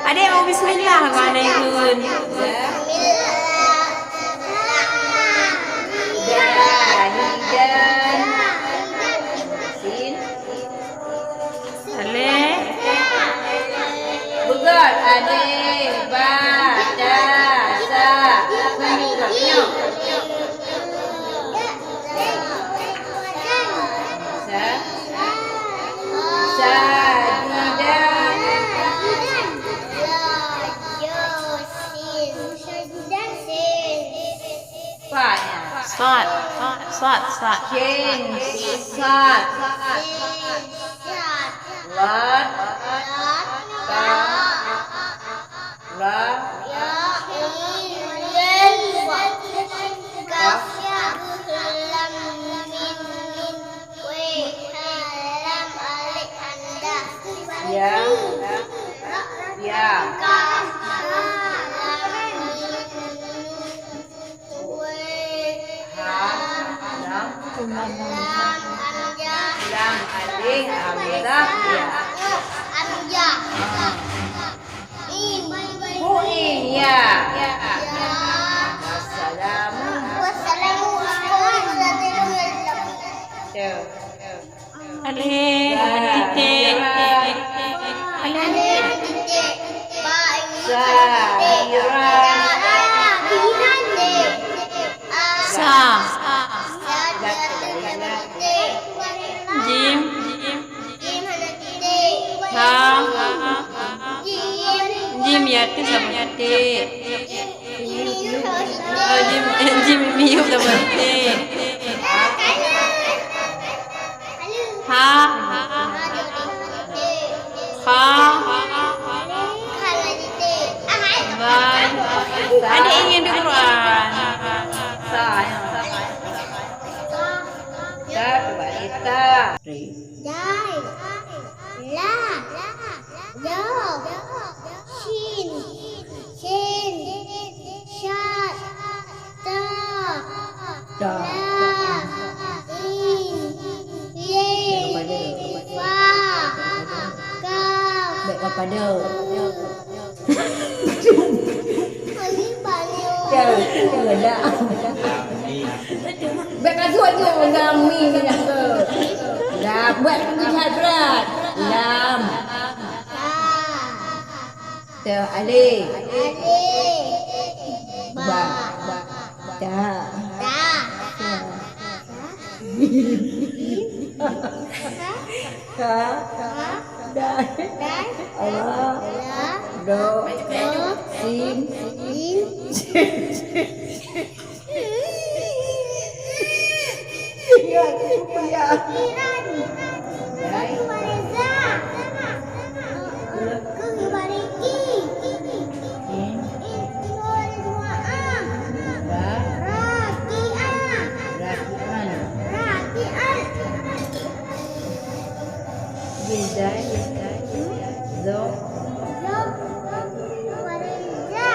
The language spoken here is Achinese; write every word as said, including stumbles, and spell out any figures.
Adék mau bismillah, Wan Eun. Zahidan. Sin. Alif. Beugöt. Alif, ba, ta, sa. Meunyoe, meunyoe. Sa. Sajidan. Fa, ya. Sad, sad, sad, sad. Shin, sad. Lad, ta, ra. Kaf. Ya. Ya. Ha, lam. Lam hamzah. Lam alif hamzah, ya. Hamzah. In. Hu in, ya. Ya. Wassalamu. Wassalamu. Tuh. Alif, titik. Alif. Sa. Jim. Ha. Jim, ya, tu sama titik. Oh, jim, jim miyup teuma. Ha. Ha. Ba. Adék ingin di Quran. Dal. Lam. Ra. Shin. Sin. Sad. Ta. Ta. Lam. In. Lin. Fa. Kaf. Bèk ka pada. Alif, alif. Ya, ya, dah. Bèk ka suat tu, lam mim ni dah ke. Dah, buat tu jihad berat. Lam. Ta. Alif. Alif. Ba. Ba. Ta. Ta. Ka. Ka. Dal. Dal. Ra. Ra. Do. Do. Sin. Sin. Ingat, kuliah. Iran. Ibarat za. Ibarat ki. Ibarat dua a. Ba. Rakian. Rakian. Rakian. Jim, dal. Zo. Zo. Ibarat za.